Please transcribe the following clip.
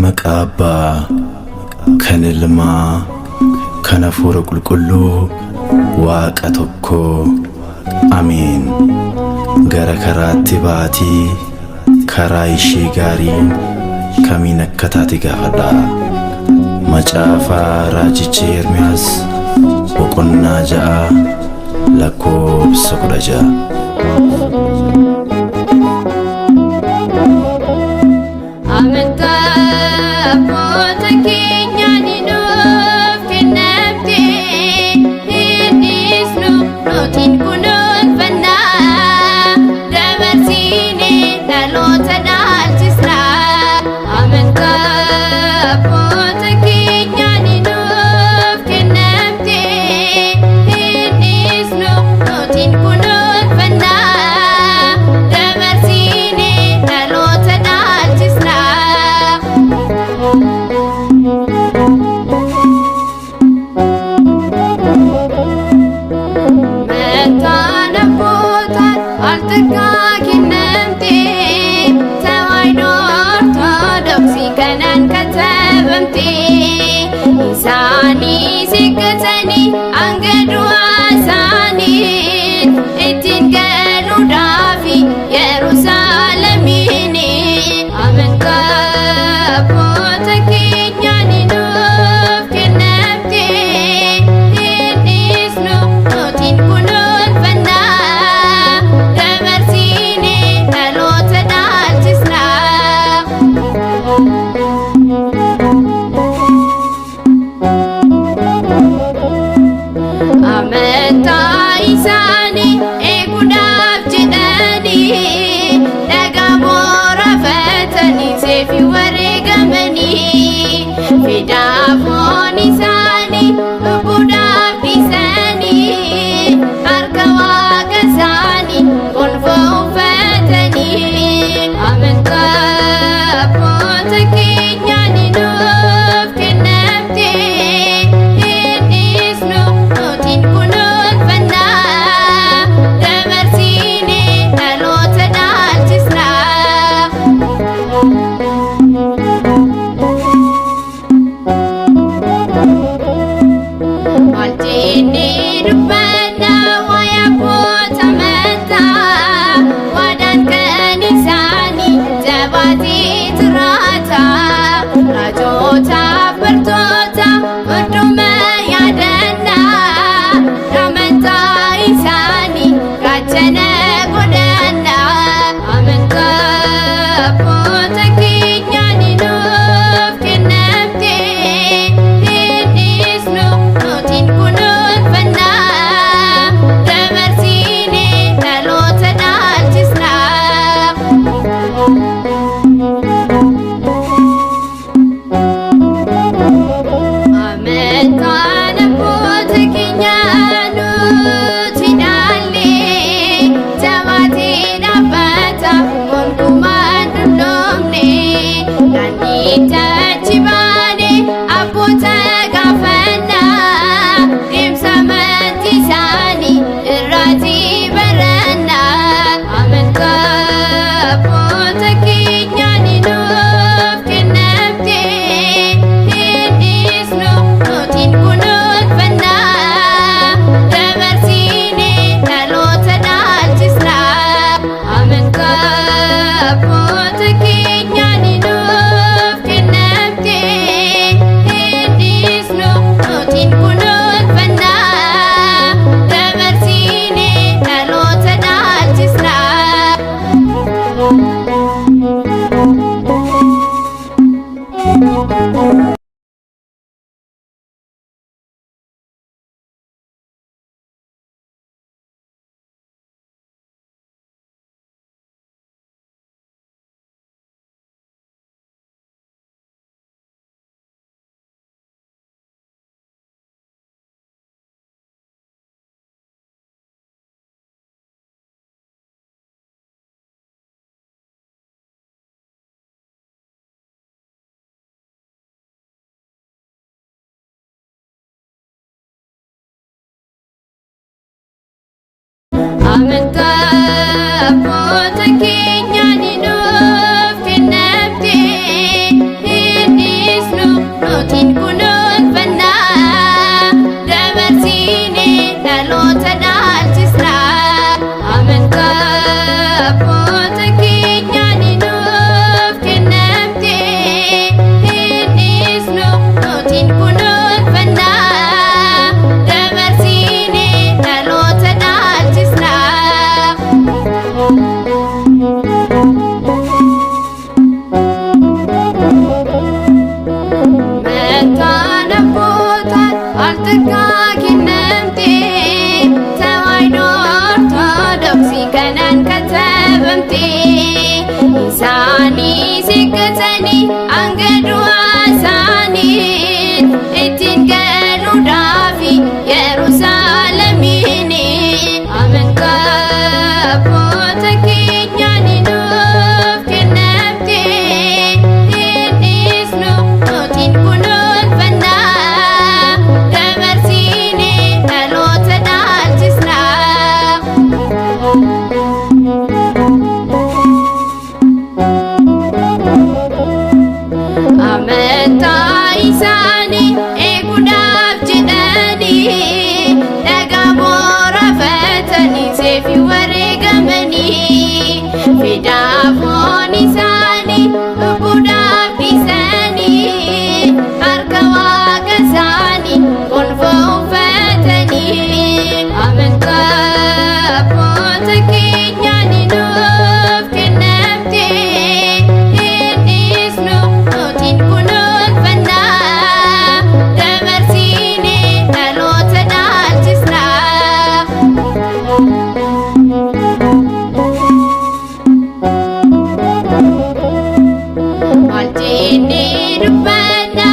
Maqaa Abbaa, kan Ilmaa, kan Hafuura Qulqulluu, Waaqa tokkoo. Ameen. Gara karaatti ba'aatii karaa ishee gaarii kamiin akka taate gaafadhaa. Macaafa Raajicha Ermiyaas boqonnaa 6 lakkoobsa 16. Amantaa abboota keenyaan nuuf kennamte, innis nu nutiin kunuunfannaa, dabarsine dhaloota dhaalchisna. Amantaa abboota keenyaan nuuf kennamte, innis nu nutiin kunuunfannaa, dabarsine dhaloota dhaalchisna. Mataan abbootaan al takkaa kennamte, Tawaahidoo Ortodoksii kanaan katabamte. Isaanis eeggatanii hanga du'a isaanii ittiin galuudhaaf Yerusaalemiin. Amantaa abboota keenyaan nuuf kennamte, innis nu nutiin kunuunfannaa, dabarsine dhaloota dhaalchisna. Amantaa isaanii eeguudhaaf jedhanii dhagaa moorafatanii seefi wareegamanii, fedhaa foon isaanii lubbuudhaaf dhiisanii, harka waaqa isaanii gonfoo uffatanii. Amantaa abboota keenyaan nuuf kennamte, innis nu nutiin kunuunfannaa, dabarsine dhaloota dhaalchisna. Maal jennee dubbanna waa'ee abboota amantaa? Waadaan kan isaanii jabaatee jiraata. Raajootaaf bartoota hunduma yaadanna, amantaa isaanii gaachana godhanna. Amantaa abboota keenyaan nuuf kennamte, innis nu nutiin kunuunfannaa, dabarsine dhaloota dhaalchisna. Amantaan abboota keenyaa nuti dhaalle jabaatee dhaabbata, gonkumaan dulloomne. Daandii achi baane abboota gaafannaa, deemsa amantii isaanii irratti barannaa. Amantaa abboota keenyaan nuuf kennamte, innis nu nutiin kunuunfannaa, dabarsine dhaloota dhaalchisna. Amantaa abboota keenyaan nuuf kennamte, innis nu nutiin kunuunfannaa, dabarsine dhaloota dhaalchisna. Amantaa abboota keenyaan nuuf kennamte, innis Eeggatanii hanga du'a isaanii ittiin galuudhaaf Yerusaalemiin. Amantaa abboota keenyaan nuuf kennamte, innis nu nutiin kunuunfannaa, dabarsinee dhaloota dhaalchisnaa. Amantaa isaanii eeguudhaaf jedhanii dhagaa moorafatanii seefi wareegamanii, fidaa foon isaanii lubbuudhaaf dhiisanii, harka waaqa isaanii gonfoo uffatanii. Amantaa abboota keenyaan nuuf kennamte, innis nu nutiin kunuunfannaa, dabarsinee dhaloota dhaalchisnaa. Maal jennee dubbanna?